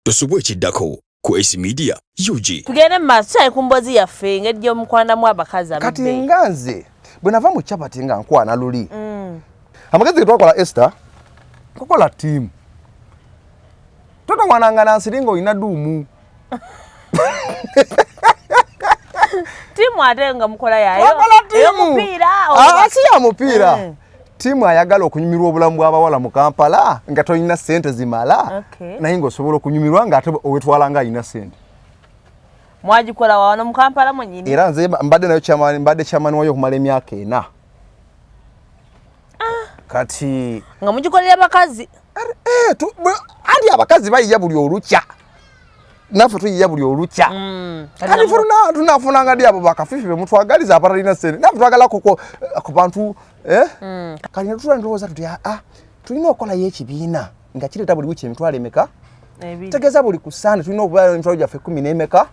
Tosubwa ekiddako ku Ace Media UG. Tugende mu maaso, tukyali ku mboozi yaffe engeri gy'omukwanamu abakazi Kati ab'ebbeeyi. nga nze bwe nava mu capati nga nkwana luli, amagezi ge twakola, Esther, kukola ttiimu. Totawananga nansiri ng'olina duumu. Ttiimu ate nga mukola yayo Twakola ttiimu. ey'omupiira Ah, si ya mupiira. Ttiimu ayagala okunyumirwa obulamu bw'abawala mu Kampala nga tolina ssente zimala, naye ng'osobola okunyumirwa ng'ate owetwala nga alina ssente. Mwagikola wano mu Kampala mwennyini? Era nze mbadde nayo chairman, mbadde chairman wayo okumala emyaka 4. Kati nga mugikolera bakazi? Anti abakazi bayiya buli olukya, naffe tuyiya buli olukya. Kati ffe tunafunanga ddi abo bakafifi be mutwagaliza abatalina ssente? Naffe twagala ku bantu, eh? Kati netutula netulowooza tuti aa, tulina okukolayo ekibiina nga kireeta buli wiiki emitwalo emeka? 2. Tegeeza buli ku Sande tulina okubeera emitwalo gyaffe kumi n'emeka?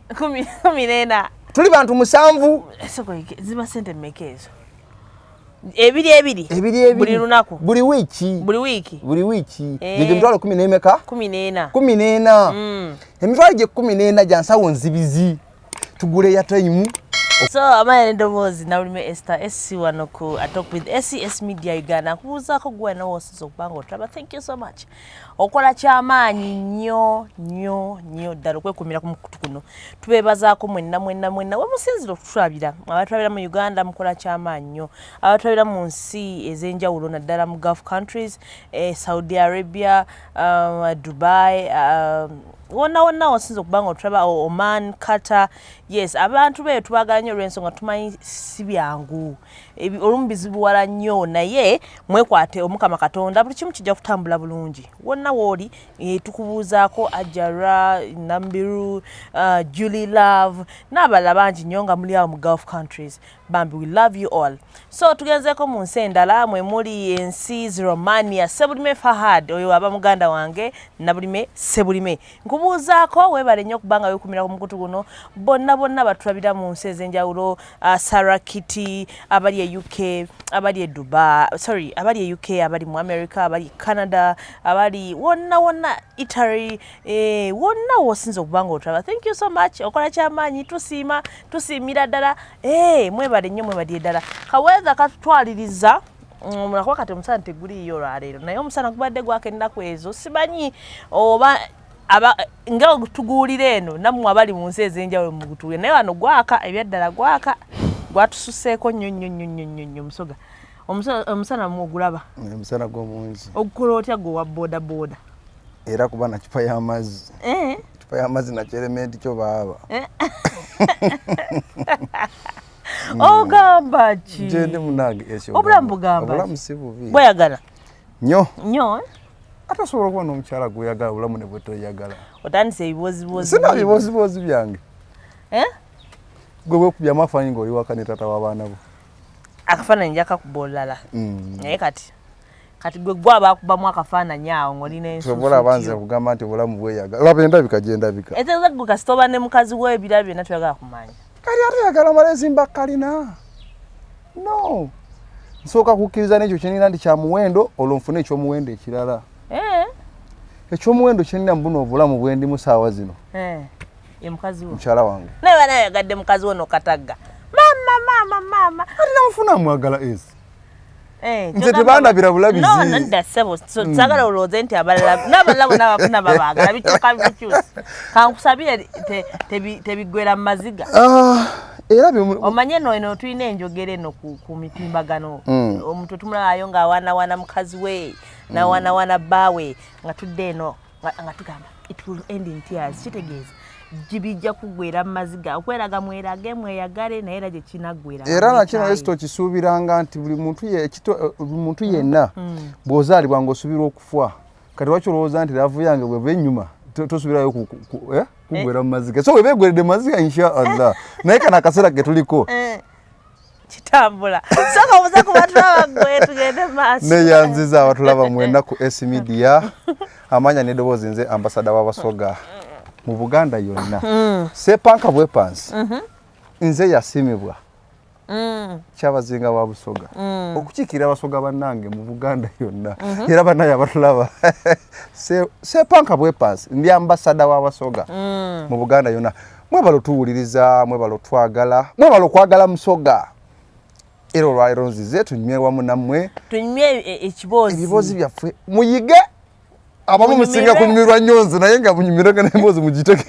14. Tuli bantu 7. Soko, ziba sente mmeka ezo? Ebiri ebiri? Ebiri ebiri. Buli lunaku? Buli wiiki. Buli wiiki? Buli wiiki. Gyegyo emitwalo kumi n'emeka? 14. 14. Emitwalo gye 14 gya nsawo nzibizi, tugula airtime. So amanya n'eddoboozi, Nabulime Esther SC wano ku A Talk with SCS Media Uganda. Nkubuuzaako gwe nawe osinza okuba nga otulaba, thank you so much. Okola kyamaanyi nnyo nnyo nnyo ddala okwekumira ku mukutu kuno. Tubeebazaako mwenna mwenna mwenna we musinzira okutulabira. Abatulabira mu Uganda, mukola kyamaanyi nnyo. Abatulabira mu nsi ez'enjawulo, naddala mu Gulf countries, Saudi Arabia, Dubai, wonna wonna osinza okuba nga otulaba, Oman, Qatar, yes, abantu beeyo tubagala nnyo olw'ensonga tumanyi si byangu. Olumu bizibuwala nnyo, naye mwekwate Omukama Katonda, buli kimu kijja kutambula bulungi. Wonna wooli, tukubuuzaako Ajara Nambiru, Julie Love n'abalala bangi nnyo nga muli awo mu Gulf countries. Bambi, we love you all. So tugenzeeko mu nsi endala mwe muli ensi Romania. Sebulime Fahad, oyo aba muganda wange Nabulime Sebulime, nkubuuzaako, weebale nnyo okubanga weekumira ku mukutu guno. Bonna bonna batulabira mu nsi ez'enjawulo, Sarah Kitty, abali e UK, abali e Dubai, sorry, abali e UK, abali mu America, abali e Canada, abali wonna wonna, Italy, wonna wosinza okuba nga otulaba, thank you so much. Okola kyamaanyi, tusiima, tusiimira ddala. Mwebale nnyo, mwebalire ddala. Kaweather katutwaliriza nakuba kati omusana teguliiyo olwaleero, naye omusana gubadde gwaka ennaku ezo. Simanyi oba nga tuguwulira eno, nammwe abali mu nsi ez'enjawulo mugutuwulira, naye wano gwaka ebyaddala, gwaka, gwatususeeko nnyo nnyo nnyo nnyo nnyo nnyo. Musoga, omusana mwogulaba? Omusana gw'omungi. Ogukola otya gwe owa boda boda? Era kuba na cupa y'amazzi. Cupa y'amazzi nakyerementi kyo baaba. Ogamba ki? Gyendi munange ekyo. Obulamu bugamba ki? Obulamu si bubi. Bweyagala? Nnyo. Nnyo, eh? Ate osobola okuba n'omukyala gweyagala, obulamu ne bwetoyagala. Otandise ebibozibozi. Sina bibozibozi byange. Eh? Gwe wekubyamu afaananyi ng'oli waka ne taata w'abaana bo. Akafaananyi nja kakuba olulala. Naye kati gwe abakubamu akafaananyi awo ng'olina ensusu. Sobola abanze kugamba nti obulamu bweyagala. Laba endabika gye ndabika. Etegeeza gwe kasita oba ne mukazi we, ebirala byonna toyagala kumanya. Kati ate yagala mala ezimba kalina? No, nsooka kukkiriza n'ekyo kyenina nti kya muwendo, olwo nfune ekyomuwendo ekirala. Ekyomuwendo kyenina mu buno obulamu bwendimu saawa zino, Ye mukazi wo. Mukyala wange. Naye bana yagadde mukazi wo nokatagga mama mama mama. Ati namufuna mwagala esi. Nze tebandabira bulabizi. No, nedda ssebo. So, saagala olowooze nti abalala n'abalala bonna abafuna babaagala, bikyuka bikyusi. Kankusabire tebiggwera mu maziga. Ah, era Omanye eno tulina enjogera eno ku mitimbagano. Omuntu tumulabayo ng'awaanawaana mukazi we, n'awaanawaana bbaawe, nga tudde eno nga tugamba "it will end in tears". Kitegeeza bijja kuggwera mu maziga. Okweraga mwerage, mweyagale, naye era gye kinaggwera Era nakino bamwekyaye. Esito okisuubiranga nti buli muntu buli muntu yenna bw'ozaalibwa ng'osuubirwa okufa. Kati lwaki olowooza nti love yange bweva ennyuma tosuubirayo kuggwera mu maziga? So weba egweredde mu maziga, insha Allah, naye kano akaseera ke tuliko. Kitambula. Sooka obuze ku batulaba gwe, tugende mu maaso. Neyanziza abatulaba mwena ku S Media. Amanya n'eddoboozi, nze ambasada w'Abasoga mu Buganda yonna. Sepanka bwepansi, nze yasimibwa. Kyabazinga wa Busoga, okukiikirira Abasoga bannange mu Buganda yonna, era bannaye abatulaba, sepanka bwepansi, ndi ambasada w'Abasoga mu Buganda yonna. Mwebale otuwuliriza, mwebale otwagala, mwebale okwagala Musoga. Era olwaleero nzize tunywe wamu nammwe, tunywe ekiboozi, ebiboozi byaffe, muyige. Abamu musinga kunyumirwa nnyo nze, naye nga munyumirwega n'emboozi mugitege.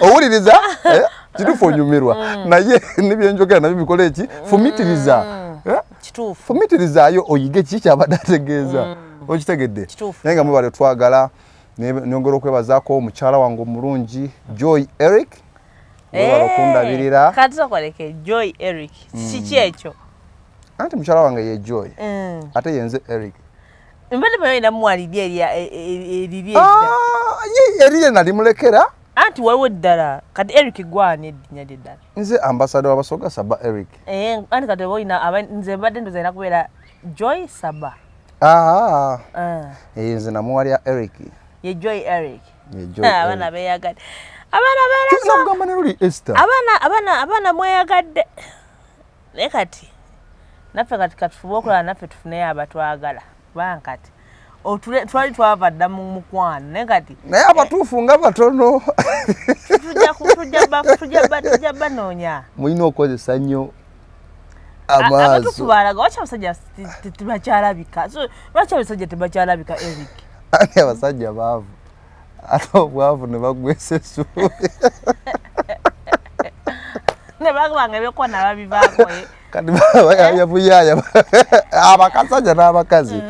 Owuliriza kituufu onyumirwa, naye nebyenjogera nabyo bikola eki? Fumitiriza, fumitirizaayo oyige kiki kyabadde ategeeza. Okitegedde? Naye nga mwebale twagala. Nyongera okwebazaako omukyala wange omulungi Joy Eric, webale okundabirira. Kati sokoleke Joy Eric kiki ekyo? Anti mukyala wange ye Joy, ate yenze Eric. Mbadde manyi muwaliri eriri. Eriye nalimulekera. Anti waliwo eddala. Kati Eric gwani erinnya lyeddala? Nze ambasada w'Abasoga, Saba Eric. Anti kati oba olina, nze mbadde ndoza alina kubeera Joy Saba. Nze namuwalya Eric. Ye Joy Eric. Abaana beyagadde, abaana beeragamba ne luli Esther. Abaana mweyagadde, naye kati naffe kati katufube okulaba naffe tufuneyo abatwagala, kubanga kati twali twava dda mu mukwano, naye kati Naye abatuufu nga batono. Tujja banoonya. Mulina okukozesa nnyo amaaso. Abatuufu balaga. Lwaki abasajja tebakyalabika? Lwaki abasajja tebakyalabika, Eric? Ani, abasajja baavu, ate obwavu ne bagwesa essuubi. Ne bagamba ebyokwana babivaako. Kati bayabuyaaya abakasajja n'abakazi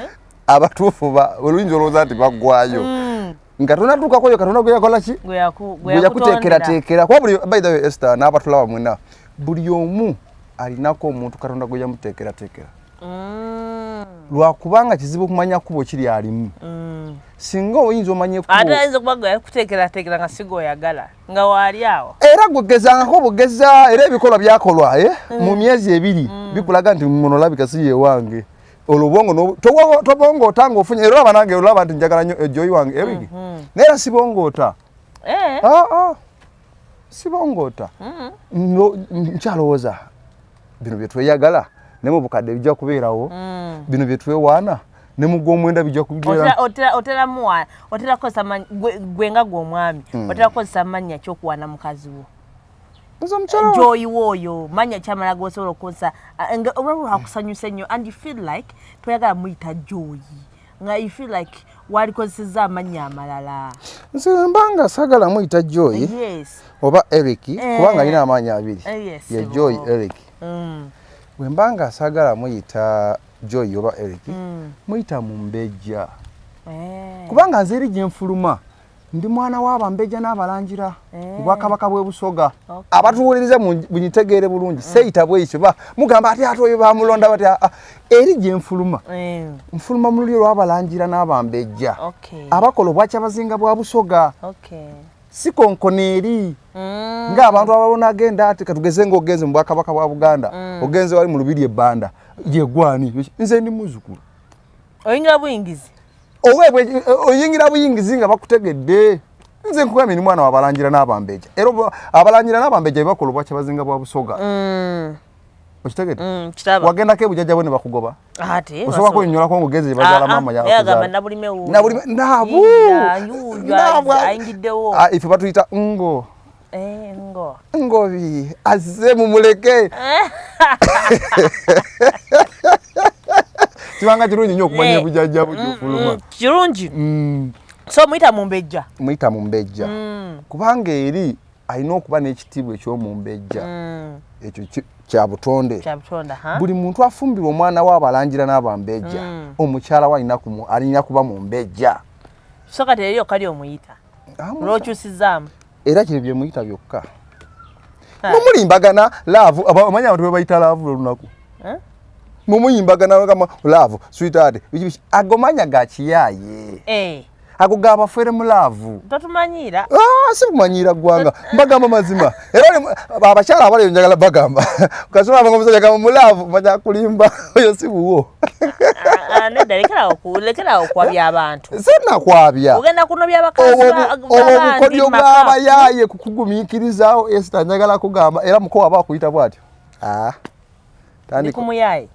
abatuufu. Oluyinza olowooza nti baggwayo nga tonatuukakoyo Katonda gwe yakola ki, gwe yakuteekerateekera. Kuba buli, by the way, Esther n'abatulaba mwena, buli omu alinako omuntu Katonda gwe yamuteekerateekera, lwakubanga kizibu okumanya kkubo kiri alimu. Singa oyinza omanya ekkubo. Ate ayinza okuba gwe yakuteekerateekera nga si gweoyagala, nga waali awo. Era gwegezangako bugeza, era ebikolwa byakolwa mu myezi 2 bikulaga nti muno olabika si yewange. Olwo obwongo tobongoota nga ofunye. Era olaba nange olaba nti njagala nnyo Joy wange Eric, naye era sibongoota. Ah, ah. Sibongoota. Nkyalowooza bino bye tweyagala ne mu bukadde bijja kubeerawo, bino bye twewaana ne mu gw'omwenda bijja kubeera. Otera kukozesa gwe nga gwe omwami, otera kukozesa mannya kyokuwaana mukazi wo? Nze omukyala Joy woyo manya kyamala gosobola okukozesa nga olwalwo lwakusanyusa ennyo and you feel like toyagala muyita Joy, nga you feel like walikozesezza amannya amalala? Nze mbanga saagala muyita Joy oba Eric, kubanga alina amaanyi abiri. Ye Joy Eric. Bwe mbanga saagala muyita Joy oba Eric, muyita Mumbejja, kubanga nze eri gye nfuluma ndi mwana w'Abambejja n'Abalangira mu bwakabaka bw'e Busoga. Abatuwuliriza munyitegeere bulungi, seyita bwekyo ba mugamba ati ate oyo bamulonda bati. Ah, ah, eri gye nfuluma, nfuluma mu lulyo lw'Abalangira n'Abambejja abakola obwakyabazinga bwa Busoga. Sikonkona eri ng'abantu abalona agenda ati katugeze ng'ogenze mu bwakabaka bwa Buganda, ogenze wali mu lubiri ebbanda yegwani, nze ndi muzukulu. Oyingira buyingizi. Oweebwe oyingira buyingizi nga bakutegedde. Nze nkugambye, ni mwana w'Abalangira n'Abambejja, era Abalangira n'Abambejja be bakola obwakyabazinga bwa Busoga. Okitegedde? Kiraba. Wagendako ebujjajja bwe ne bakugoba? Ate osobola kwenyolako ng'ogenze gye bazaala maama? Yagamba nabulime wuuyo. Nabulime naabu. Yingira, yuuyo, Naabu. Ayingiddewo. Ah, ife batuyita ngo. Ngo. Ngobi azze, mumuleke. Kibanga kirungi nnyo okumanya ebujjajja bwe gyofuluma. Kirungi. So muyita Mumbejja. Muyita Mumbejja kubanga eri alina okuba n'ekitiibwa eky'omumbejja. Ekyo kya butonde. Kyabutonda ha? Buli muntu afumbirwa omwana w'Abalangira n'Abambejja, omukyala we alina kuba mumbejja. So kati eri okali omuyita lwokyusizaamu? Era kiri bye muyita byokka. Mumulimbagana love, omanyi abantu bwe bayita love olunaku. Eh? Mumuyimbagana gamba love, sweetheart, biki biki, ago manya ga kiyaaye. Ago gabafere mu love. Totumanyiira. Ah, Si bumanyiira ggwanga, mbagamba mazima. Era abakyala abali njagala bagamba, kasoma abanga omusajja gamba mu love, manya kulimba, oyo si buwo. Nedda, lekerawo okwabya abantu. Sinakwabya. Ogenda kunobya abakazi. Obwo obukodyo bw'abayaaye kukugumiikirizaawo. Esita, njagala kugamba, era muko waba akuyita bw'atyo,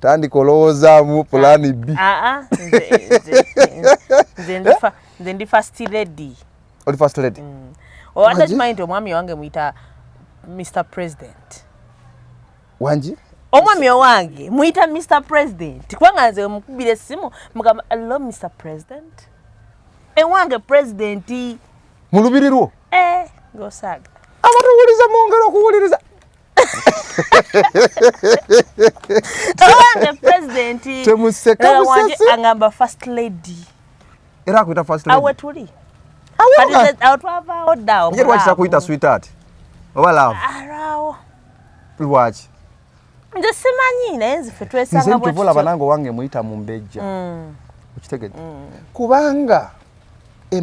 tandika olowoozaamu plan B. Nze ndi first lady. Oli first lady? Owadde kimanyi nti omwami wange muyita Mr President? Wangi? Omwami owange muyita Mr President, kubanga nze mukubira essimu mugamba, "Hello, Mr President." Ewange president. Mu lubiri lwo? Eh, ng'osaaga. Abatuwuliza mwongera okuwuliriza. Owange president. Temuseka busesi. Angamba first lady. Era akuyita first lady? Awe tuli, awo twavaawo dda. Ye lwaki takuyita sweetheart oba love? Alwawo. Lwaki? Nze simanyi, naye nze ffe twesanga. Nze ntuva olaba nange owange muyita mumbejja. Okitegedde? Kubanga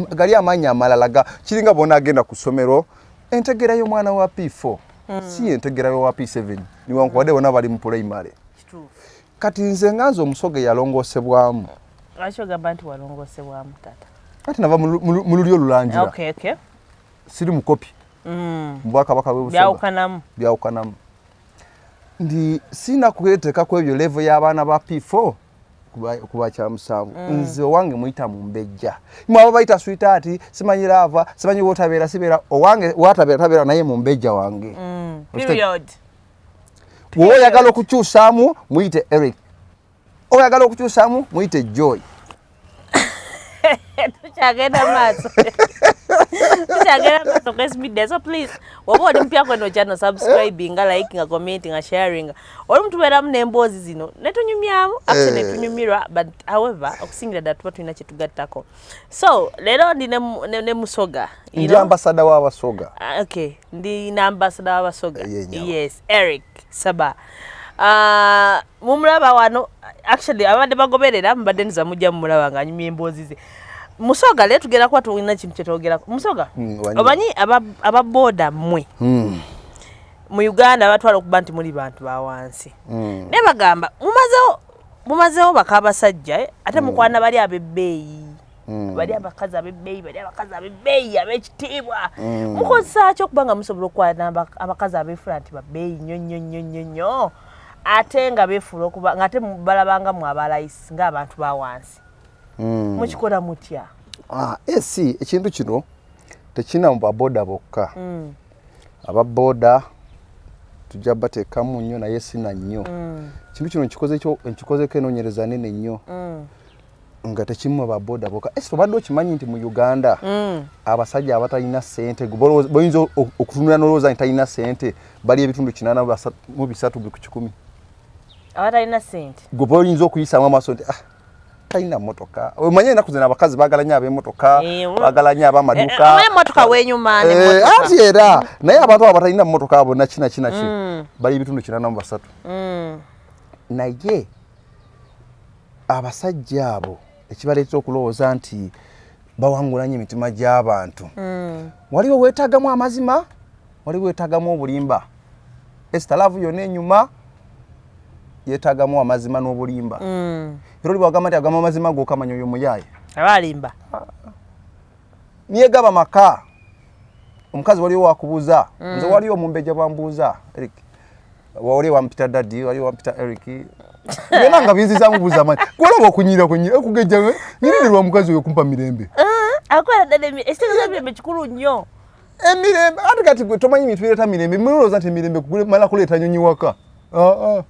gali amaanyi amalala ga kiringa bona agenda ku ssomero, entegeera y'omwana wa P4 si entegeera y'owa P7, niwankubadde bonna bali mu pulayimale. Kati nze nga nze omusoga eyalongoosebwamu. Lwaki ogamba nti walongoosebwamu, taata? Ati nava mu lulyo olulangira. Siri mukopi mu bwakabaka bw'Ebusoga. Byawukanamu. Byawukanamu. Ndi sina kweteekako ebyo level y'abaana ba P4 kuba kyamusanvu. Nze owange muyita mumbejja. Mwe abo bayita sweetheart, simanyi love, simanyi wotabeera, sibeera owange watabeera tabeera, naye mumbejja wange. Period. Bw'oba oyagala okukyusaamu, muyite Eric. Oyagala okukyusaamu, muyite Joy. Tukyagenda maaso ku SBD. So please, woba oli mupya kweno channel, subscribing, liking, commenting, sharing. Olumu tubeeramu n'emboozi zino netunyumyamu, actually netunyumirwa, but however okusingira ddala tuba tulina kyetugattako. So leero ndi ne Musoga. Ndi ambasada w'Abasoga. Ah, okay, ndi na ambasada w'Abasoga. Yes, Eric Saba. Mumulaba wano. Actually abadde bagoberera mubadde niza mujja mumulaba nga anyumya emboozi ze. Musoga, leero tugenda kuba tulina kintu kyetwogerako. Musoga, omanyi ababooda mmwe mu Uganda batwala okuba nti muli bantu ba wansi, naye bagamba mumazeewo baka abasajja, eh? Ate mukwana bali ab'ebbeeyi, bali abakazi ab'ebbeeyi, bali abakazi ab'ebbeeyi ab'ekitiibwa. Mukozesa ki okuba nga musobola okwana abakazi abeefuula nti babbeeyi nnyo nnyo nnyo nnyo nnyo, ate nga beefuula okuba nga ate balabanga mu abalayisi ng'abantu ba wansi? Mukikola mutya? Ah, esi ekintu kino tekirina mu baboda bokka. Ababoda tujja bateekamu nnyo, naye sina nnyo. Kintu kino nkikozeko enoonyereza nene nnyo, nga tekimu baboda bokka. Esi obadde okimanyi nti mu Uganda abasajja abatalina ssente, boyinza okutunula n'olowooza nti talina ssente, bali ebitundu 83 buli ku 100? Abatalina ssente? Gwe boyinza okuyisaamu amaaso nti, "Ah, talina mmotoka." Omanye ennaku zino abakazi baagala nnyo ab'emmotoka, baagala nnyo ab'amaduuka. Emmotoka wenyuma. Anti era naye abantu abo batalina mmotoka abo nakina kina ki, bali ebitundu 83. Naye abasajja abo ekibaleetera okulowooza nti bawangula nnyo emitima gy'abantu, waliwo weetaagamu amazima, waliwo weetaagamu obulimba. Esita, love yonna enyuma yeetaagamu amazima n'obulimba. Era oli bwagamba nti agamba amazima gokamanya oyo muyaaye. Aba alimba. Niye gaba maka omukazi waliwo wakubuuza. Nze waliwo omumbejja bwambuuza, "Eric," wali wampita daddy, wali wampita Eric, byonna nga binzizamu buuza amanyi kwolaba okunyira kunyira okugejja nyirirwa mukazi oyo kumpa mirembe. Akola ddala ekitegeeza emirembe kikulu nnyo. Emirembe, ate kati gwe tomanyi bintu bireeta mirembe. Mulowooza nti emirembe mala kuleeta nyonyi waka. Ah, ah.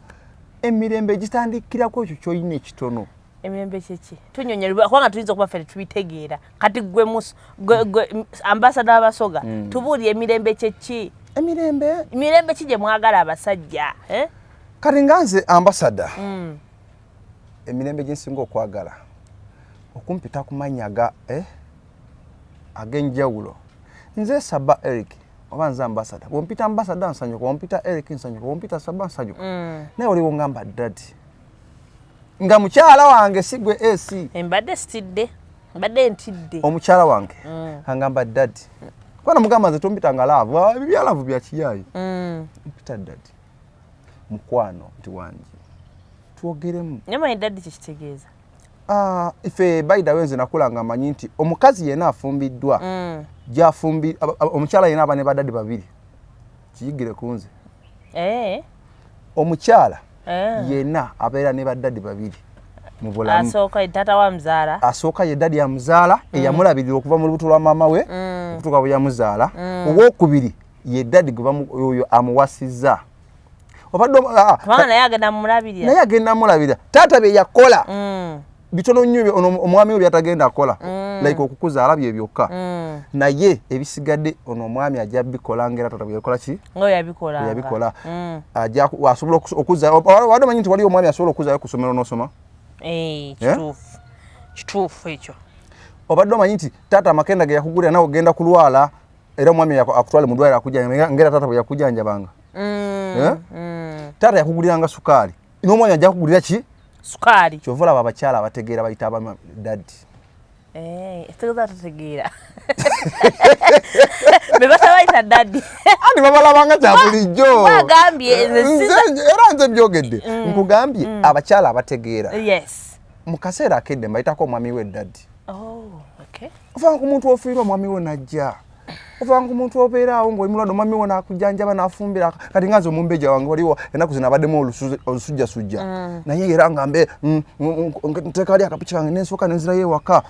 Emirembe gitandikirako ekyo kyolina ekitono. Emirembe kyeki? Tunyonyerwa, kubanga tuyinza okuba ffe tetubitegeera. Kati gwe gwe ambasada abasoga, tubuulire emirembe kyeki. Emirembe? Mirembe ki gye mwagala abasajja, eh? Kati nga nze ambasada, emirembe gyensinga okwagala okumpita ku mannya ga ag'enjawulo. Nze Saba Eric oba nze ambasada, bwompita ambasada nsanyuka, bwompita Eric nsanyuka, bwompita Saba nsanyuka. Naye oliwo ngamba daddy nga mukyala wange, si gwe ac. Mbadde sitidde, mbadde ntidde. Omukyala wange angamba daddy. Kubanga mugamba nze tompitanga love, ah, ebyo bya love bya kiyayi. Mpita daddy, mukwano, nti wangi twogeremu. Naye manyi daddy kyekitegeeza. Ah, ife by the way nze nakula nga manyi nti omukazi yenna afumbiddwa gyafumbi omukyala yenna aba ne badaddy babiri, kiyigire ku nze. Omukyala yenna abeera ne badaddy babiri mu bulamu. Asooka ye taata wa muzaala. Asooka ye daddy amuzaala, eyamulabirira okuva mu lubuto lwa maama we okutuuka bwe yamuzaala. Owokubiri ye daddy gwe oyo amuwasizza. Obadde kubanga naye agenda mumulabirira. Naye agenda mulabirira. Taata bye yakola bitono nnyo ono omwami we byatagenda akola, like okukuzaala bye byokka, naye ebisigadde ono omwami ajja bikola ngera taata bwe yakola ki? Nga yabikola. Bwe yabikola. Ajja asobola okuzza. Wadde omanyi nti waliwo omwami asobola okuzaayo ku ssomero n'osoma? Eh, kituufu, kituufu ekyo. Obadde omanyi nti taata amakenda ge yakugulira nawe ogenda kulwala, era omwami akutwale mu ddwaliro akujjanjaba ngera taata bwe yakujjanjabanga? Eh? Taata yakuguliranga sukaali, n'omwami ajja kugulira ki? Sukaali. Kyova olaba abakyala abategeera bayita abaami daddy. Eh, tegeeza tategeera be batabayita daddy. Anti babalabanga kya bulijjo. Wagambye nze Era nze byogedde, nkugambye abakyala abategeera mu kaseera akedde mbayitako omwami we daddy. Oh, okay. Ovanga ku muntu ofiirwa omwami we najja, ovanga ku muntu obeera awo ng'oli mulwadde, omwami we n'akujjanjaba n'afumbira. Kati nga nze omumbejja wange, waliwo ennaku zino abaddemu olusujjasujja, naye era nga mbe nteeka ali akapiki kange nensooka nenzirayo ewaka,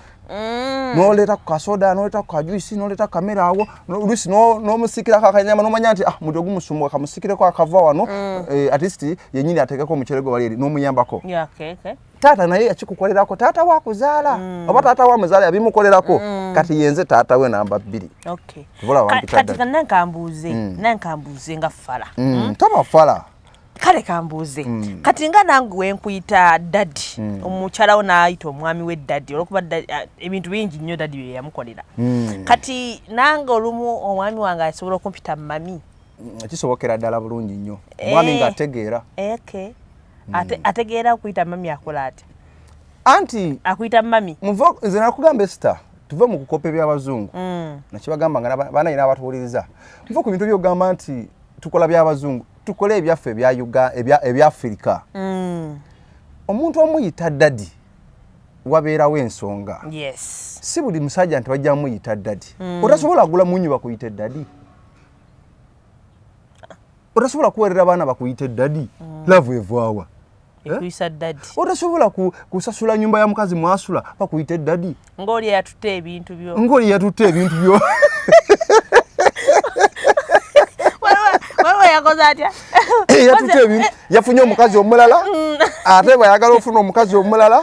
noleeta ku kasoda, noleeta ku kajuisi, noleeta ku kamere awo, oluusi n'omusikirako akanyama, n'omanya nti ah, mutwe gumusumbuka, kamusikireko akava wano, at least yennyini ateekeko omucere gwe wali eri n'omuyambako. Yeah, okay. Taata naye yakikukolerako, taata wakuzaala oba taata wa muzaala yabimukolerako, kati yenze taata we namba 2. Okay. Tubula wampita Kati daddy. Nankambuuze nga fala. Toba fala. Kale kambuuze. Kati nga nange wenkuyita daddy, omukyala wo n'ayita omwami we daddy olwokuba ebintu bingi nnyo daddy bye yamukolera, kati nange olumu omwami wange asobola okumpita mummy? Kisobokera ddala bulungi nnyo, omwami ng'ategeera. Okay. Ategeera okuyita mummy akola atya? Anti Akuyita mummy. Nze nakugamba Esther, tuve mu kukopa ebyabazungu. Nakibagamba nga baana yina abatuwuliriza, muve ku bintu byogamba nti tukola byabazungu, tukole ebyaffe ebya ebyafirika. Omuntu omuyita daddy wabeerawo ensonga. Si buli musajja nti bajja muyita daddy. Otasobola agula munyu bakuyita daddy, otasobola kuweerera baana bakuyita daddy, love evaawa? Ekuyisa daddy. Otasobola kusasula nyumba ya mukazi mwasula bakuyita daddy. Ng'oli eyatutte ebintu byo. Ng'oli yatutte ebintu byo. Waliwo yakoze atya? Yatutte ebintu, yafunye omukazi omulala, ate bw'ayagala ofuna omukazi omulala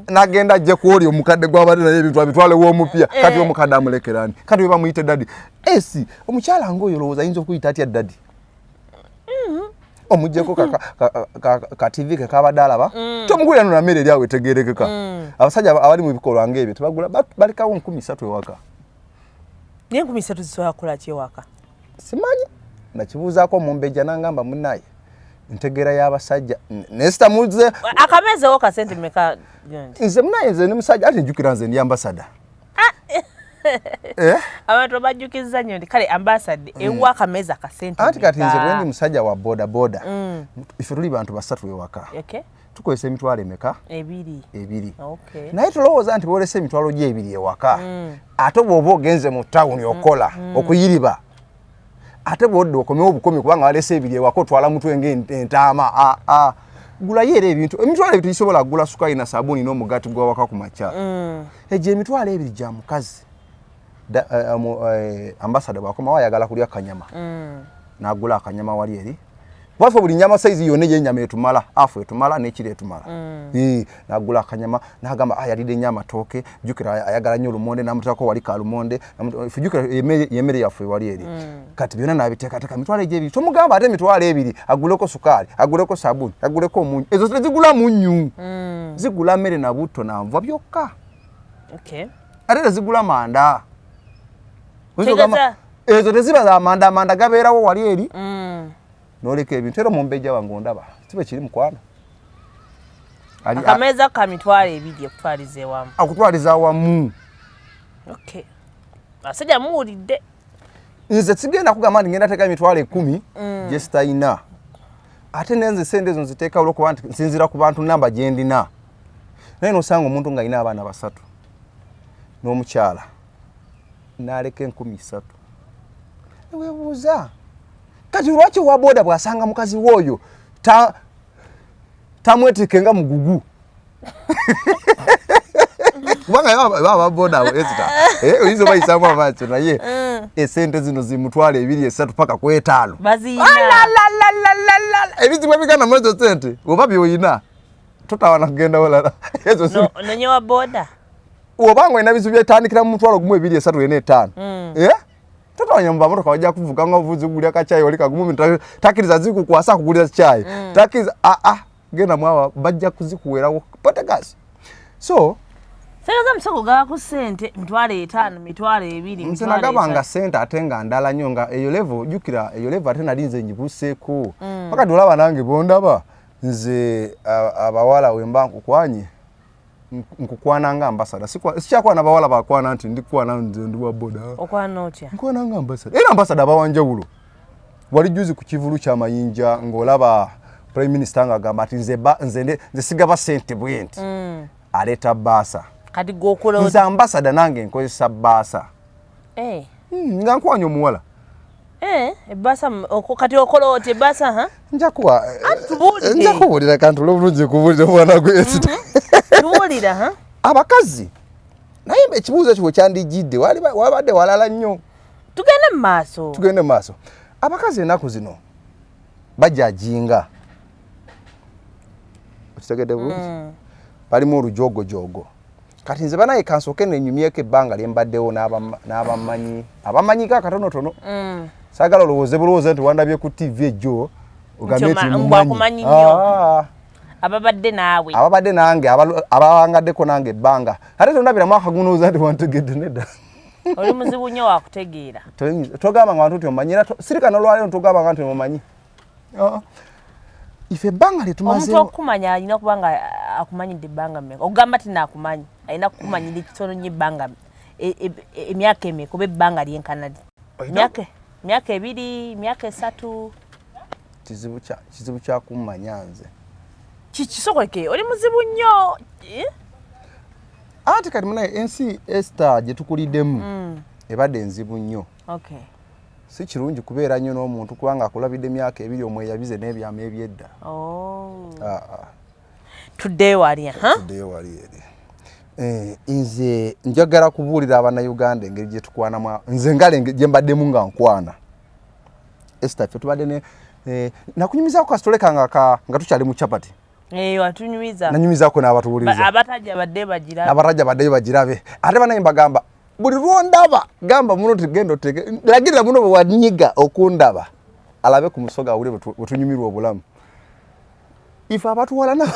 n'agenda ajje ku oli omukadde gw'abadde naye, ebintu abitwalewo omupya. Kati omukadde amulekerani? Kati we bamuyite daddy esi omukyala ng'oyo olowooza ayinza okuyita atya daddy? Omugyeko ka TV ke kabadde alaba, tomugulira no nammere eri awo etegerekeka. Abasajja abali mu bikolwa ng'ebyo tebagula, balekawo 3000 ewaka. Naye 3000 zisobola kukola ki ewaka? Simanyi, nakibuuzaako omumbejja nangamba munnaye ntegeera y'abasajja naye sitamuze. Akamezewo kasente meka gundi? Nze munaye, nze ndi musajja, ate njukira nze ndi ambassador. Eh? Abantu bajjukiza nnyo nti kale ambassador ewa akameza kasente Anti kati nze meka? bwe ndi musajja wa boda boda, ife tuli bantu basatu ewaka, tukozesa emitwalo emeka? 2. 2. Okay. Naye tolowooza nti boolesa emitwalo gyo 2 ewaka, ate bw'oba ogenze mu tawuni okola okuyiriba, ate bwodda okomewo obukomi, kubanga walesa 2 ewaka, otwala mutwe ng'entaama. Aa, gulayo era ebintu. Emitwalo 2 tegisobola kugula sukaali na sabuuni n'omugaati gwawaka ku makya. Egyo emitwalo 2 gya mukazi. Ambassador bwakomawo ayagala kulya kanyama, n'agula akanyama wali eri waffe, buli nyama size yonna ey'ennyama etumala, afu etumala n'ekiro etumala. N'agula akanyama n'agamba, ah, yalidde nnyo amatooke, jjukira ayagala nnyo olumonde, n'amuteekako wali kalumonde. Jjukira yemmere yaffe wali eri. Kati byonna n'abiteekateeka, emitwalo egyo 2. Tomugamba ate emitwalo 2 aguleko sukaali, aguleko sabuuni, aguleko omunyu. Ezo tezigula munyu, zigula mmere na butto na nva byokka. Ate tezigula manda. Oyinza ogamba, Tegeeza. Ezo teziba za manda, amanda gabeerawo wali eri. Noleka ebintu era omumbejja wange ondaba sibe kiri mukwano. Akameeza ka 20,000 okutwaliza ewamu. Akutwaliza awamu. Okay, abasajja muwulidde. Nze sigenda kugamba nti ngenda teeka 100,000 gye sitalina, ate nenze sente ezo nziteeka olwokuba nti nsinziira ku bantu namba gye ndina. Naye nosanga omuntu ng'alina abaana 3 n'omukyala n'aleka 3,000, neweebuuza kati lwaki owa boda bw'asanga mukazi we oyo tamwetikke nga mugugu? Kubanga baba boda abo Esther, oyinza obayisaamu amaaso, naye esente zino zimutwalo 2, 3 paka ku 5 baziyina. Ebizibu ebiganda mu ezo sente oba byoyina totawana kugenda walala. Ezo nonye wa boda. Obanga olina bizibu byetandikira mu 1,000, 2, 3, 4, 5, totawanya mu bamotoka bajja kuvuga nga ovuzi kugulya kacyayi oli kagumu, takkiriza zikukwasa kugulira cyayi, takkiriza aa genda mwawa bajja kuzikuwerawo potegasi. So sente musogo gaba ku sente 5,000, 20,000. Nze nagabanga sente ate nga ndala nnyo, nga eyo level, jjukira eyo level ate nali nze ngibuuseeko paka tolaba nange bondaba nze abawala wemba nkukwanye nkukwana nga ambassador, sikyakwana bawala bakwana nti ndikwana nze ndi wa boda. Okwana otya? Nkwana nga ambassador, era ambassador abawanjawulo. Wali juzi ku kivulu ky'amayinja ng'olaba prime minister ng'agamba nti nze sigaba sente bwe nti aleeta baasa. Kati gwokola nze ambassador nange nkozesa baasa. Nga nkwanya omuwala. Ebbaasa kati okola otya ebbaasa? Ha, njakuwa nja kubuulira kantu olwobulungi kubuulira omwana gwe. Tubuulira ha. Abakazi naye ekibuuzo ekyo bwe kyandijjidde wabadde walala nnyo. Tugende mu maaso. Tugende mu maaso. Abakazi ennaku zino bajajinga, okitegedde bulungi? Balimu olujoogojogo. Kati nze banaye kansooke nenyumyeko ebbanga lye mbaddewo n'abamanyi abamanyiko akatonotono. Saagala olowooze bulowooze nti wandabye ku TV ejjo ogambye nti mumanyi nnyo. Ababadde naawe. Ababadde nange, abawangaddeko nange ebbanga, ate tondabiramu akagunooza nti wantegedde, nedda. Oli muzibu nnyo wakutegeera. Togamba nga bantu nti omanyi, era sirika nolwaliro ntogamba nga nti omanyi. Ife ebbanga lyetumaze Omuntu okukumanya alina kuba nga akumanyidde ebbanga mmeka? Okugamba ti naakumanyi alina kukumanyira ekitono nnyo ebbanga emyaka emeka oba ebbanga lyenkana li? Myaka 2, myaka 3? Kizibu kyakummanya nze. Kisokoleke, oli muzibu nnyo, eh? Anti kati munaye ensi Esther gye tukuliddemu ebadde enzibu nnyo. Si kirungi kubeera nnyo n'omuntu kubanga akulabidde emyaka 2 omweyabize n'ebyama ebyedda. Ah, ah. Tuddeyo wali ha. Tuddeyo wali eri. Nze njagala kubuulira abannayuganda engeri gye tukwanamu. Nze ngale gye mbaddemu nga nkwana Esther, ffe tubadde ne nakunyumizaako kasitoleka nga tukyali mu chapati. Watunyumiza. Nanyumizaako n'abatuwuliriza. Abatajja badde bagirabe. Abatajja baddeyo bagirabe. Ate banaye mbagamba buli lwondaba gamba muno nti genda oteeke lagirira muno bwe wanyiga okundaba alabe ku musoga awulire bwe tunyumirwa obulamu. Ife abatuwalana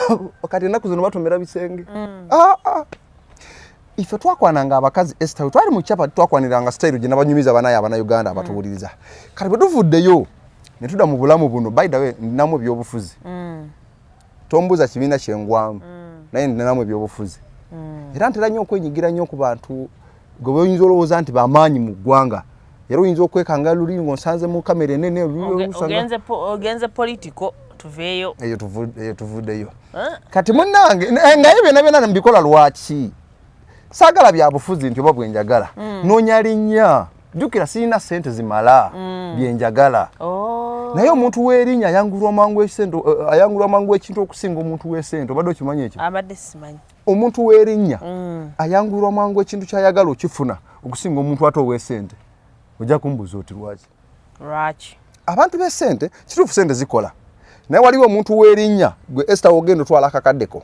kati ennaku zino batomera bisenge. Ah, ah. Ife twakwananga abakazi Esther, twali mu chapati, twakwaniranga style gye nabanyumiza banaye abannayuganda abatuwuliriza. Kati bwe tuvuddeyo ne tudda mu bulamu buno, by the way ndinamu ebyobufuzi. Tombuuza kibiina kyengwamu, naye ndinamu ebyobufuzi, era ntera nnyo okwenyigira nnyo ku bantu gwe boyinza olowooza nti bamaanyi mu ggwanga, era oyinza okwekanga luli ng'onsanze mu kamera enene luli Ogenze political, tuveeyo. Eyo tuvuddeyo. Kati munnange ngaye byonna byonna mbikola lwaki? Saagala bya bufuzi nti oba bwe njagala noonya linnya. Jjukira sirina ssente zimala bye njagala. Naye omuntu w'erinnya ayangulwa mangu esente, ayangulwa mangu ekintu okusinga omuntu w'esente. Obadde okimanyi ekyo? Abadde simanyi. Omuntu w'erinnya ayangulwa mangu ekintu ky'ayagala okifuna okusinga omuntu ate ow'esente. Ojja kumbuuza oti lwaki? Lwaki? Abantu b'esente, kituufu sente zikola, naye waliwo omuntu w'erinnya gwe Esther wogenda otwala akakaddeko.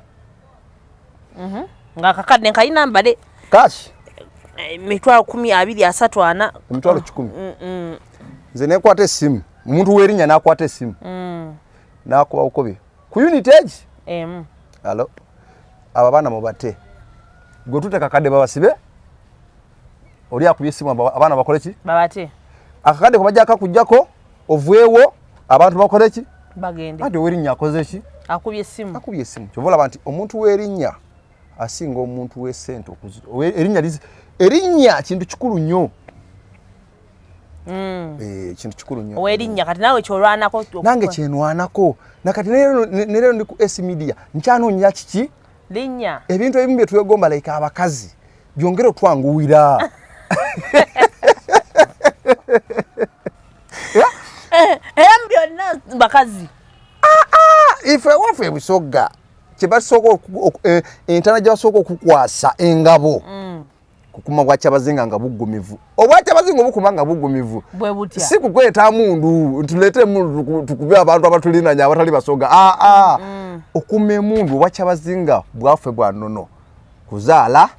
Ng'akakadde nkalina mbale Cash. 10,000, 20, 30, 40. 100,000. Nze nekwata essimu, omuntu w'erinnya n'akwata essimu n'akuba bukobi ku unit egi. Emu. Alo, abo abaana mubate, gwe tuteeka akadde babasibe. Oli akubye essimu, abaana bakole ki? Babate. Akakadde kubajja akakuggyako oveewo, abantu bakole ki? Bagende. Anti ow'erinnya akoze ki? Akubye essimu. Akubye essimu. Kyova olaba nti omuntu w'erinnya asinga omuntu w'essente erinnya kintu kikulu nnyo. Ekintu kikulu nnyo ow'erinnya. Kati naawe kyolwanako? Nange kyenwanako nakati ne leero ndi ku S Media, nkyanoonya kiki? Linnya. Ebintu ebimu bye twegomba, like abakazi, byongere otwanguwira. Era mu byonna bakazi. Ife waffe ebusogga kyebasooka entana gye basooka okukwasa engabo, kukuma bwakyabazinga nga buggumivu. Obwakyabazinga obukuma nga buggumivu Bwe butya? Si kukweta mundu, tuleete emundu tukube abantu abatulinanya abatali basoga. Aa, okuma emundu, obwakyabazinga bwaffe bwa nnono, kuzaala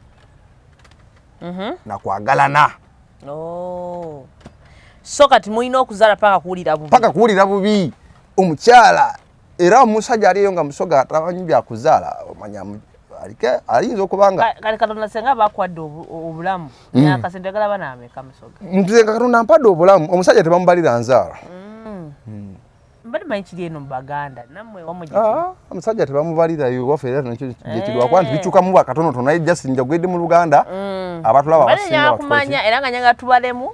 nakwagalana. Oh. So kati mulina okuzaala paka kuwulira bubi. Paka kuwulira bubi omukyala. Era omusajja aliyo nga musoga tamanyi byakuzaala, omanya ayinza okuba nga Kale Katonda senga bakwadde obulamu, nakasente galaba naameka, Musoga? Nze nga Katonda mpadde obulamu, omusajja tebamubalira nzaala. Mbadde manyi kiri eno mu Baganda, nammwe wamu gye? Ah, omusajja tebamubalirayo waffe, era nakyo gyekirwakuba nti bikyukamu bwakatonotono, naye just njagwedde mu Luganda abatulaba Mbadde abasinga njagala batukola kumanya, era nga njagala tubalemu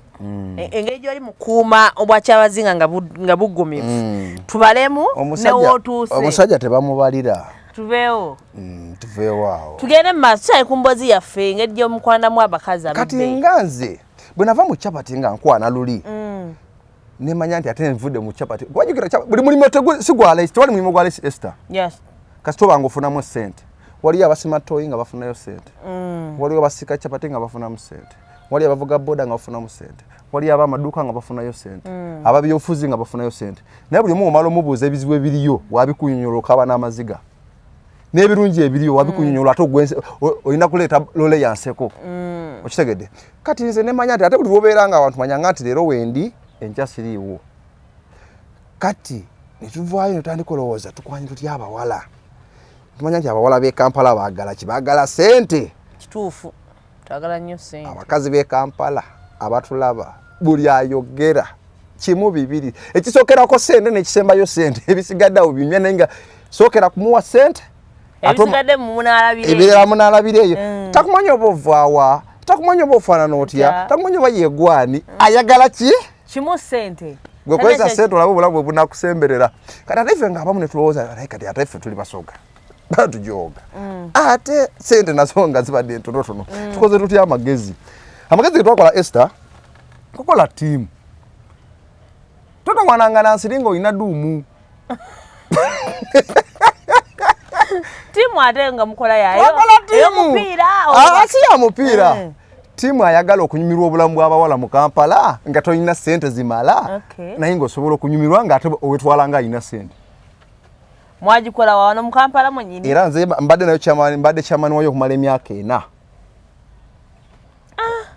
engeri gyoli mukuuma obwakyabazinga nga buggumivu, tubalemu newootuuse. Omusajja tebamubalira. Tubeewo. Tuveewo awo. Tugende mu maaso, tukyali ku mboozi yaffe, engeri gy'omukwanamu abakazi Kati ab'ebbeeyi. nga nze bwe nava mu capati nga nkwana luli, nemanya nti ate nvudde mu capati, wajjukira buli mulimu si gwa laisi, tewali mulimu gwa laisi, Esther. Kasita obanga ofunamu sente. Waliyo abasima toyi nga bafunayo sente, waliwo abasika capati nga bafunamu sente, waliyo abavuga boda nga bafunamu sente, waliyo abamaduuka nga bafunayo sente, ababyofuzi nga bafunayo sente. Naye buli omu omala omubuuza ebizibu ebiriyo, wabikunyonyola okaba n'amaziga, n'ebirungi ebiriyo wabikunyonyola, ate olina kuleeta lole ya nseko. Okitegedde? Kati nze nemanya nti ate buli lwobeera nga abantu manyanga nti leero wendi, enkya siriiwo. Kati netuvaayo netutandika olowooza, tukwanye tutya abawala? Tumanya nti abawala b'e Kampala baagala ki? Baagala sente. Kituufu, twagala nnyo sente. Abakazi b'e Kampala abatulaba, buli ayogera kimu bibiri, ekisookerako sente n'ekisembayo sente, ebisigadde awo binywa. Naye nga sookera kumuwa sente, Ebisigadde munaalabira. Ebirala munaalabira eyo. Takumanya oba ovaawa, takumanya oba ofaanana otya, takumanya oba yegwani, ayagala ki? Kimu, sente. Gwe kozesa sente olabe obulamu bwe bunakusemberera. Kati ate ffe ngaabamu netulowooza, naye kati ate ffe tuli basoga, batujooga, ate sente nazo nga zibadde entonotono, tukoze tutya? Amagezi getwakola, Esther, kukola ttiimu. Totawananga nansiri nga olina duumu. Tiimu ate nga mukola yayo? Twakola ttiimu. Ey'omupiira? Ah, si ya mupiira. Ttiimu ayagala okunyumirwa obulamu bw'abawala mu Kampala nga tolina sente zimala, naye ng'osobola okunyumirwa ng'ate owetwala nga alina sente. Mwagikola wano mu Kampala mwenyini? Era nze mbadde nayo chairman, mbadde chairman wayo okumala emyaka 4.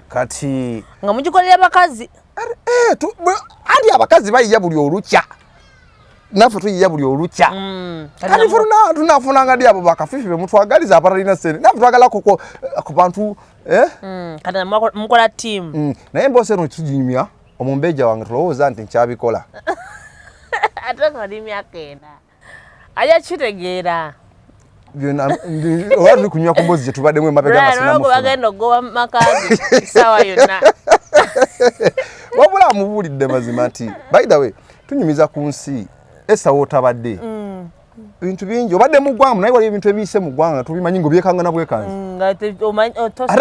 Kati Nga mugikolera bakazi? Eh, anti abakazi bayiya buli olukya, naffe tuyiya buli olukya. Kati ffe tunafunanga ddi abo bakafifi be mutwagaliza abatalina sente? Naffe twagala ku bantu, eh? Kati mukola ttiimu. Naye emboosi eno tuginyumya omumbeja wange, tulowooza nti nkyabikola. Ate nga oli emyaka 4, ajja kitegeera. Byonna oba tuli kunywa ku mboozi gye tubaddemu emabega nga Brian, olwo sinamufuna. bagenda okugoba mu maka ge essaawa yonna. Wabula amubuulidde mazima nti by the way tunyumiza ku nsi esa wootabadde bintu bingi obadde mu ggwanga, naye waliwo ebintu ebiyise mu ggwanga nga tubimanyi nga obyekanga na bwekanzi, Nga ate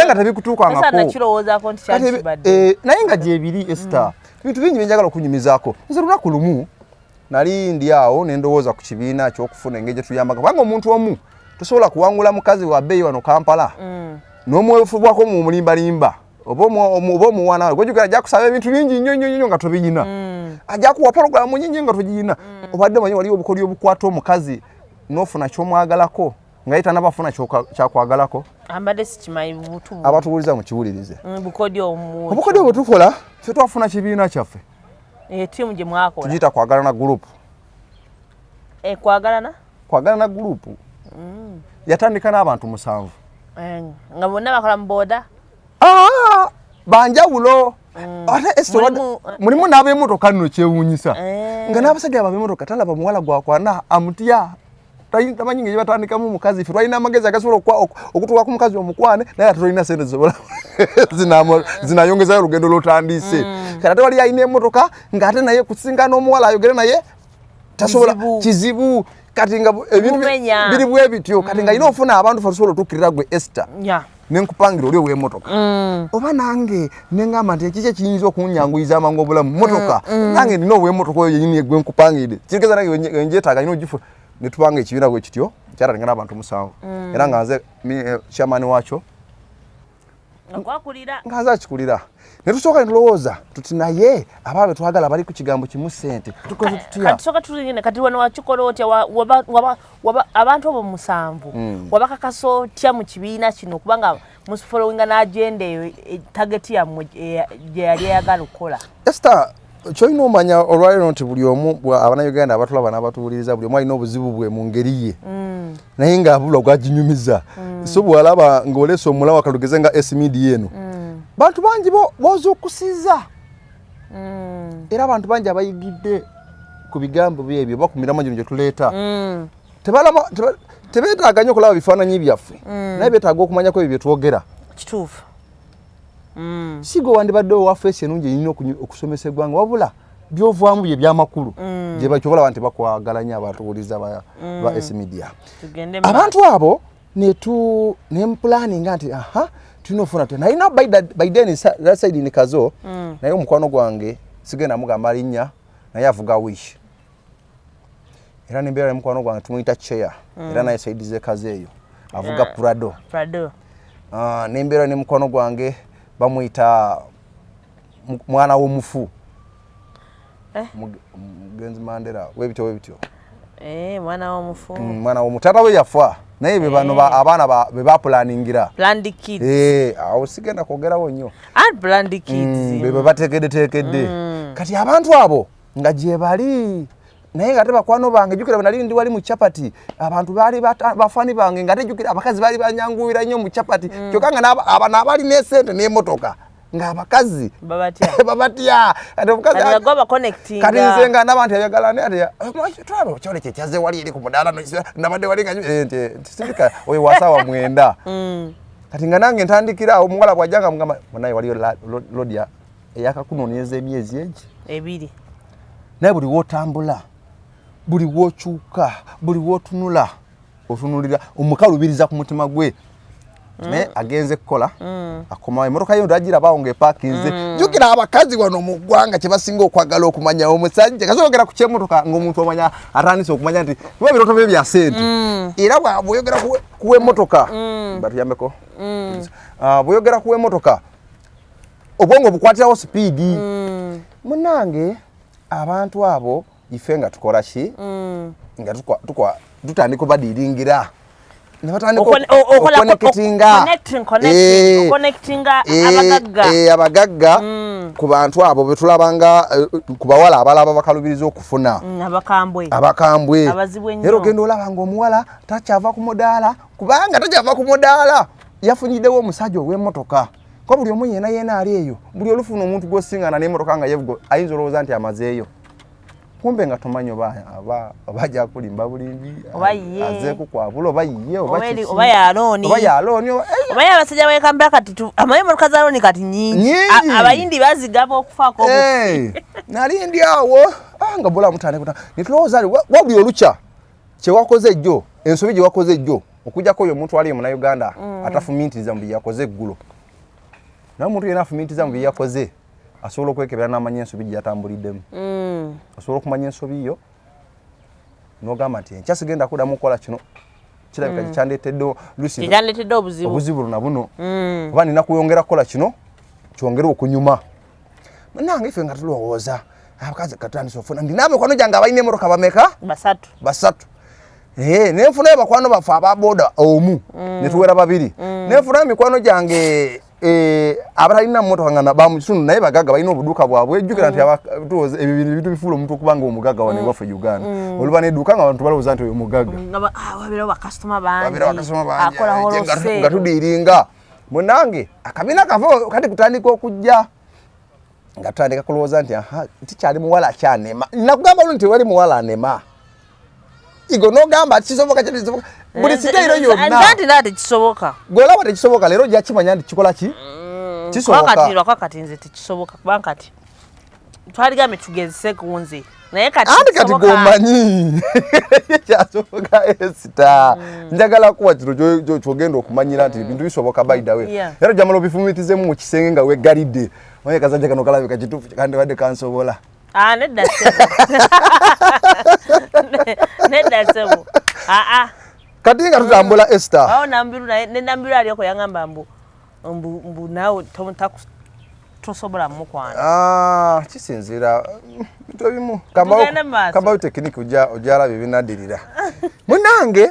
nga tebikutuukangako. Tosaana kirowoozaako nti Kati kyali kibadde. Naye nga gyebiri, Esther, bintu bingi byenjagala okunyumizaako. Nze lunaku lumu nali ndi awo ne ndowooza ku kibiina kyokufuna engeri gye tuyambaka, kubanga omuntu omu tosobola kuwangula mukazi wa bbeeyi wano Kampala n'omwefubwako mu mulimbalimba oba oba omuwana we gwejjukira ajja kusaba ebintu bingi nnyo nnyo nnyo nga tobiyina, ajja kuwa porogulamu nyingi nga togiyina. Obadde omanyi waliwo obukodyo obukwata omukazi n'ofuna ky'omwagalako nga ye tanabafuna kyakwagalako? Ambadde sikimanyi butu. Abatuwuliza mukiwulirize. Bukodyo omu? Obukodyo bwe tukola ffe, twafuna kibiina kyaffe. Ettiimu gye mwakola? Tugiyita Kwagalana Group. Kwagalana? Kwagalana Group yatandika n'abantu 7. Nga bonna bakola mu booda? Ah, banjawulo. Ate Esther, Mulimu mulimu n'ab'emmotoka nno, kyewuunyisa, nga n'abasajja ab'emmotoka talaba muwala gwakwana amutya. Tamanyi ngeri batandikamu mukazi. Ffe twalina amagezi agasobola okutuuka ku mukazi omukwane, naye ate tolina sente zisobola zinayongezayo olugendo lwotandise. Kati ate wali alina emmotoka ng'ate naye kusinga n'omuwala ayogere naye tasobola, kizibu. Kati nga ebintu biri bwe bityo. Kati nga alina ofuna abantu fe tusobola otuukirira gwe Esther, nenkupangira oli ow'emmotoka, oba nange neŋŋamba nti ekiki ekiyinza okunyanguyiza amangu obulamu, motoka. Nange nina ow'emmotoka oyo yenyini gwe nkupangidde, kirigeza nange wenjeetaaga nina ogifu. Ne tubanga ekibiina bwe kityo kyatandika n'abantu 7, era nga nze chairman waakyo. Nga nga nze akikulira. Ne tusooka ne tulowooza tuti naye aba be twagala bali ku kigambo kimu, ssente, tukoze tutya? Kati soka tulingine, kati wano wakikola otya? Abantu abo 7 wabakakasa otya mu kibiina kino, kubanga mufollowinga n'agenda eyo, target yammwe gye yali eyagala okukola? Esther, kyolina omanya olwaleero nti buli omu, Abannayuganda abatulaba n'abatuwuliriza, buli omu alina obuzibu bwe mu ngeri ye, naye ng'abulwa gwaginyumiza. So bw'alaba ng'oleese omulawo, kalugeze nga S Media eno, bantu bangi bozuukusiza, era abantu bangi abayigidde ku bigambo byebyo oba ku miramwa gino gye tuleeta. Tebeetaaga nnyo okulaba bifaananyi byaffe, naye beetaaga okumanyako ebyo bye twogera. Kituufu. Si gwe wandibadde owa face ennungi erina okusomesa eggwanga, wabula byovaamu bye byamakulu gye bakyobalaba nti bakwagala nnyo abatuwuliza ba S Media. Tugende. Abantu abo netu nempulaninga nti aha, tulina ofuna tutya. Nalina by then that side ni Kazo, naye omukwano gwange sigenda mugamba linnya, naye avuga Wish, era nembeera ne mukwano gwange tumuyita Chair, era naye side ze Kazo eyo avuga Prado. Prado. Ah, nembeera ne mukwano gwange bamuyita mwana w'omufu. Eh? Mugenzi Mandela, webityo webityo. Eh, mwana w'omufu. Mwana w'omu taata we yafa, naye be bano abaana be bapulaningira. Planned Kids. Eh, awo sigenda kwogerawo nnyo. And Planned Kids. Be bateekeddeteekedde. Kati abantu abo nga gye bali, naye nga ate bakwano bange, jjukira bwe nali ndi wali mu chapati, abantu baali bafani bange, nga ate jjukira abakazi baali banyanguwira nnyo mu chapati, kyokka nga abano abalina esente n'emmotoka ng'abakazi babatya. Babatya. Kati omukazi Kati nga gwe connecting. Kati nze nga ndaba nti ayagala ne ati tulaba kyole kye kyazze wali eri ku mudaala, nabadde wali nga nti sirika oyo wa saawa 9. Kati nga nange ntandikira awo, omuwala bw'ajja nga mugamba, munaye waliyo load eyakakunoonyeza emyezi egi 2. Naye buli w'otambula, buli w'okyuka, buli w'otunula, otunulira omukalubiriza ku mutima gwe, naye agenze kukola, akomawo emmotoka yo ndagirabawo ng'epaakinze. Jjukira abakazi wano mu ggwanga kye basinga okwagala okumanya omusajja kasi ogera ku kyemmotoka, ng'omuntu omanya atandise okumanya nti kuba ebirooto bye bya ssente. Era bw'oyogera ku w'emmotoka, batuyambeko. Ah, bw'oyogera ku w'emmotoka, obwongo bukwatirawo speed. Munange, abantu abo ife nga tukola ki? Nga tutandika obadiringira ne batandika okola okuconnectinga. Connecting, connectinga abagagga. Abagagga ku bantu abo betulabanga, ku bawala abalaba bakalubiriza okufuna. Abakambwe. Abakambwe. Abazibu ennyo. Era ogenda olaba nga omuwala takyava ku mudaala, kubanga takyava ku mudaala, yafunyiddewo omusajja ow'emmotoka. Ko buli omu yena yena ali eyo, buli olufuna omuntu gw'osingana n'emmotoka nga yevuga, ayinza olowooza nti amazeeyo, kumbe nga tomanyi oba ajja kulimba bulimbi. Oba ye. Azeeku kwabula, oba ye, oba kiki. Oba ya loan. Oba ya loan, Oba ye abasajja b'ekampala kati amanyi emmotoka za loan kati nyingi. Nyingi. Abayindi bazigaba okufaako Nali ndi awo, nga bula mutandika nitulowooza wabuli olukya kyewakoze ejjo, ensobi gye wakoze ejjo, okujjako oyo omuntu ali Munnayuganda atafumiitiriza mu bye yakoze eggulo, naye omuntu yenna afumiitiriza mu bye yakoze asobola okwekebera n'amanya ensobi gye yatambuliddemu. Osobola okumanya ensobi yo n'ogamba nti enkya sigenda kuddamu kukola kino, kirabika kyandeetedde lusi Kyandeetedde obuzibu. Obuzibu luna buno, oba nina kuyongera kukola kino kyongere okunyuma. Nange ife nga tulowooza abakazi katandisa ofuna, ndina mikwano gyange abalina emmotoka bameka? 3. 3. Nenfunayo bakwano baffe ababoda omu, netuwera 2. Nenfunayo mikwano gyange abatalina mmotoka nga bamukitundu, naye bagagga, balina obuduuka bwabwe. Jjukira nti tulowooza ebyo bintu bintu bifuula omuntu okuba nga omugagga wano ewaffe Uganda. Oluba n'edduuka nga abantu balowooza nti oyo mugagga. Nga wabeerawo bakasitoma bangi. Wabeerawo bakasitoma bangi. Akola wholesale. Nga tudiiringa munange akabina kava kati kutandika okujja, nga tutandika kulowooza nti aha, tikyali muwala akyanema. Nakugamba luno nti wali muwala anema igo, nogamba kisoboka, kisoboka buli siteero yonna. Nze nti naa tekisoboka. Gwolaba tekisoboka, leero ojja kimanya nti kikola ki? Kisoboka. Kuba kati lwakwa kati nze tekisoboka, kuba kati Twaligambe tugezese ku nze naye kati Anti kati kisoboka. gomanyi kyasoboka Esther. Njagala kuwa kino kyogenda okumanyira nti ebintu bisoboka by the way. Era ojamala obifumitizemu mu kisenge nga weggalidde. Omanyi akasajja kano kalabika kituufu kandibadde kansobola. Ah, nedda ssebo. Nedda ssebo. Ah, ah. Kati nga tutambula Esther. Awo Nambiru naye ne Nambiru alyoko yangamba mbu mbu mbu naawe tosobola mukwana. Ah, kisinziira bintu ebimu. Tugende mu maaso. Kambawo tekiniki ojja alaba ebinaddirira. Munnange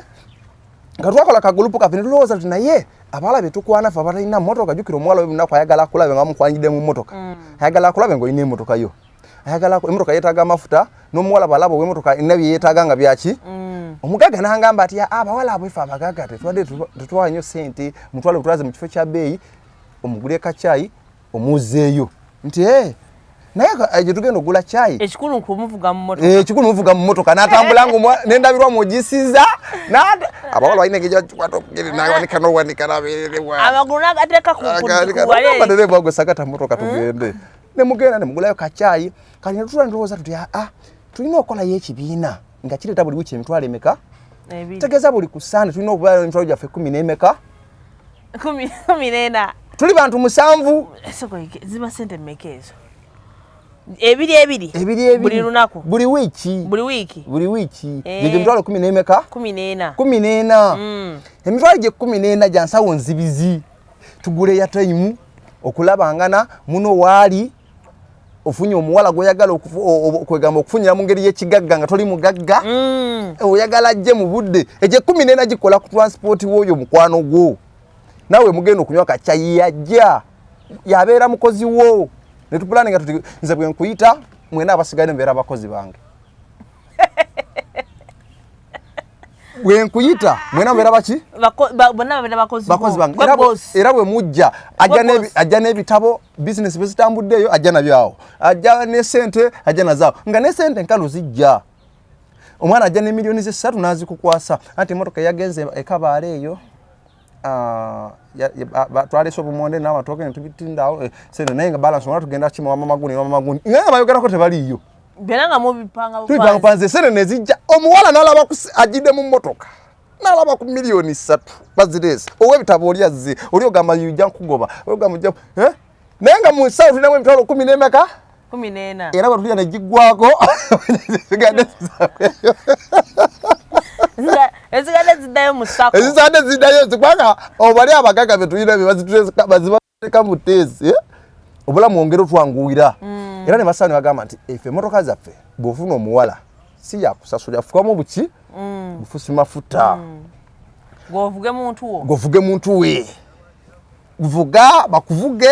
nga twakola kagulupu kaffe ne tulowooza tuti naye abawala be tukwana ffe abatalina mmotoka, jjukira omuwala oyo lunaku ayagala akulabe nga bamukwanyidde mu mmotoka. Ayagala akulabe ng'olina emmotoka yo. Ayagala emmotoka yeetaaga amafuta, n'omuwala bw'alaba ow'emmotoka alina bye yeetaaga nga byaki. Omugagga n'angamba ati, abawala abo ffe abagagga tetutwala nnyo ssente, mutwale butwaze mu kifo kya bbeeyi, omugule kacaayi, omuzzeeyo. Nti, naye gye tugenda okugula caayi. Ekikulu nkumuvuga mu mmotoka. Ekikulu muvuga mu mmotoka, n'atambula n'endabirwamu ogisiza, abawala balina engeri gye bakikwata okugenda, n'awanika n'owanika n'abeererewa. Amagulu n'agateeka ku wale. Agamba ddereeva gwe sakata mmotoka tugende. Ne mugenda ne mugulayo kacaayi, kati ne tutula ne tulowooza tuti, tulina okukolayo ekibiina nga kireeta buli wiiki emitwalo emeka? Ebiri. Tegeeza buli ku Ssande tulina okubeera emitwalo gyaffe 10 n'emeka? 14. Tuli bantu 7. Esoko ziba ssente mmeka ezo? Ebiri ebiri. Ebiri ebiri. Buli lunaku. Buli wiiki. Buli wiiki. Buli wiiki. Gye emitwalo 10 n'emeka? 14. 14. Emitwalo gye 14 gya nsawo nzibizi. Tugule ya time okulabangana muno waali ofunye omuwala gw'oyagala kwegamba okufunyira mu ngeri y'ekigagga nga toli mugagga. Oyagala ajje mu budde. Egyo 14 gikola ku transport w'oyo mukwano gwo. Naawe mugenda okunywa kacayi yajja. Yabeera mukozi wo. Ne tupulaninga tuti nze bwe nkuyita mwena abasigadde mubeera abakozi bange. Bwe nkuyita mwena mubeera baki? Bonna babeera bakozi bo. Bakozi bange. Gwe boss. Era bwe mujja, Gwe boss. ajja n'ebitabo, business bwe zitambuddeeyo, ajja nabyo awo. Ajja ne ssente, ajja nazaawo. Nga ne ssente nkalu zijja. Omwana ajja ne miliyoni ze 3 n'azikukwasa. Anti emmotoka yagenze e Kabaale eyo. Twaleese obumonde n'amatooke ne tubitinda awo, ssente naye nga balance omwana tugenda kukima wamma magundi, wamma magundi. Naye nga bayogerako tebaliiyo. Byonna nga mubipanga Tubipanga bupanzi. bupanzi, ssente ne zijja. Omuwala n'alaba ku ajjidde mu mmotoka. N'alaba ku miliyoni 3 bazireese. Ow'ebitabo oli azze, oli ogamba ojja nkugoba, oli ogamba ojja, eh? Naye nga mu nsawo tulinamu emitwalo 10 n'emeka? 14. Era bwe tulya ne giggwako. Ezisigadde ziddayo. Ezisigadde ziddayo mu sacco. Ezisigadde ziddayo, kubanga obali abagagga be tulina be bazibateeka mu tteesi, eh? Obulamu ongera otwanguwira. Era ne basaba ne bagamba nti effe emmotoka zaffe bw'ofuna omuwala si yakusasulira, fukamu buki? Bufusi mafuta. Gw'ovuge muntu wo. Gw'ovuge muntu we. Vuga bakuvuge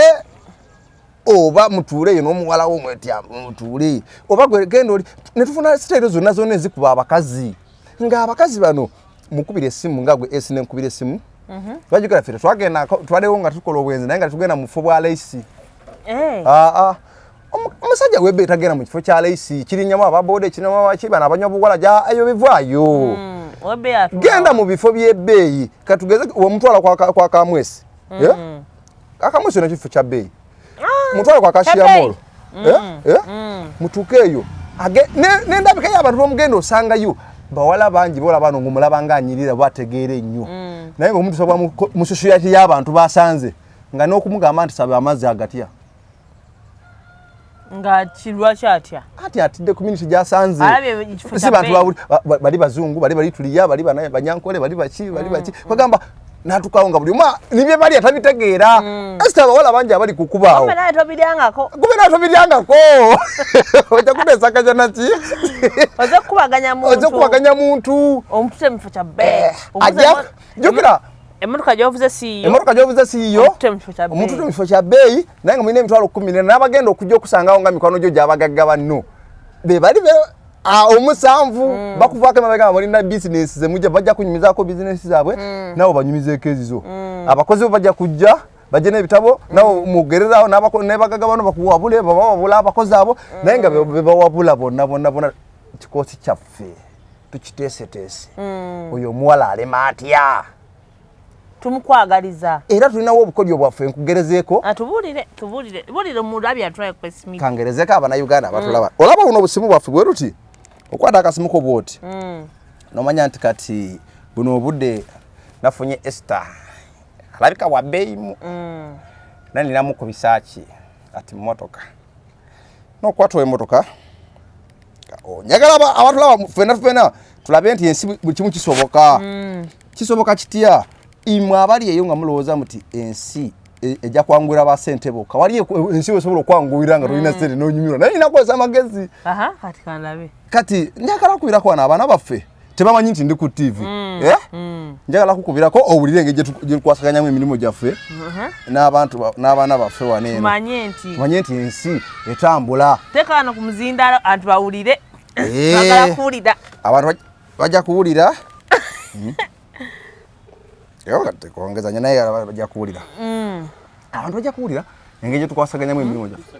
oba mutuule eyo n'omuwala wo mwetya mutuule. Oba gwe genda oli ne tufuna siteero zonna zonna ezikuba abakazi. Ng'abakazi bano mukubira essimu nga gwe esi ne nkubira essimu. Twajjukira ffe twagenda twaliwo nga tukola obwenzi naye nga tugenda mu bufo bwa layisi. Omusajja w'ebbeeyi tagenda mu kifo kya layisi, kirinnyamu ababoda, kirinnyamu abaki, bano abanywa buwala, gya eyo bivaayo. W'ebbeeyi atuula. Genda mu bifo by'ebbeeyi. Katugeze omutwala kwa Kamwesi. Akamwesi nakyo kifo kya bbeeyi. Mutwale kwa Kashiya Kya Mall. bbeeyi. Mutuuke eyo. N'endabika y'abantu b'omugenda osangayo bawala bangi boolaba bano ng'omulaba ng'anyirira bw'ategeera ennyo. Naye ng'omuntu sobola mu society y'abantu basanze nga n'okumugamba nti saba amazzi agatya. Nga kirwa kyatya? Ati atidde ku miniti gy'asanze. Alabye ekifo Si kya bantu bbeeyi. bali bazungu, bali balituliya, bali banyankole, bali baki, bali baki. Kwegamba n'atuukawo nga buli omu ne bye bali atabitegeera. Esther abawala bangi abali ku kubaawo. Kumbe naye tobiryangako. Kumbe naye tobiryangako. Ojja kuteesaganya naki? Ojja kukubaganya muntu. Ojja kukubaganya muntu. Omutute mu kifo kya bbeeyi. Omuze Ajja jjukira. Emmotoka gy'ovuze si yiyo. Emmotoka gy'ovuze si yiyo. Omutute mu kifo kya bbeeyi. Omutute mu kifo kya bbeeyi, naye nga mulina emitwalo 14 n'abagenda okujja okusangawo nga mikwano gyo gy'abagagga banno. Be bali be omusanvu bakuvaako emabega nga balina bizinesi ze mujja, bajja kunyumizaako bizinesi zaabwe, naawe banyumizeeko ezizo. Abakozi bo bajja kujja, bajje n'ebitabo, naawe mugererawo n'abagagga banno bakuwabule, babawabula abakozi abo, naye nga be bawabula bonna, bonna, bonna. Kikoosi kyaffe tukiteeseteese. Oyo omuwala alema atya? Tumukwagaliza. Era tulinawo obukodyo bwaffe, nkugerezeeko. Tubuulire, tubuulire, buulire omulabi atulabe ku Smith. Kangerezeko Abannayuganda abatulaba. Olaba buno obusimu bwaffe bwe ruti, okwata akasimu ko bwoti, nomanya nti kati buno obudde nafunye Esther, alabika wa bbeeyimu, era ninamu ku bisaaki ati mmotoka nokwata emotoka. Njagala abatulaba fena fena tulabe nti ensi buli kimu kisoboka. Kisoboka kitya? Imwe abali eyo nga mulowooza muti ensi ejja kwanguyira ba ssente bokka, wali ensi wesobola okwanguyira nga tolina ssente n'onyumirwa, naye nina kukozesa amagezi. Aha, kati kandabe. Kati njagala kukubirako wano, abaana baffe tebamanyi nti ndi ku TV. Eh? Njagala kukubirako owulire engeri gye tukwasaganyamu emirimu gyaffe n'abantu n'abaana baffe wano eno. Tumanye nti tumanye nti ensi etambula. Teeka wano ku muzindaalo abantu bawulire. Eh. Bagala kuwulira. Abantu bajja kuwulira. Era kati kwongezanya naye bajja kuwulira. Abantu bajja kuwulira engeri gye tukwasaganyamu emirimu gyaffe.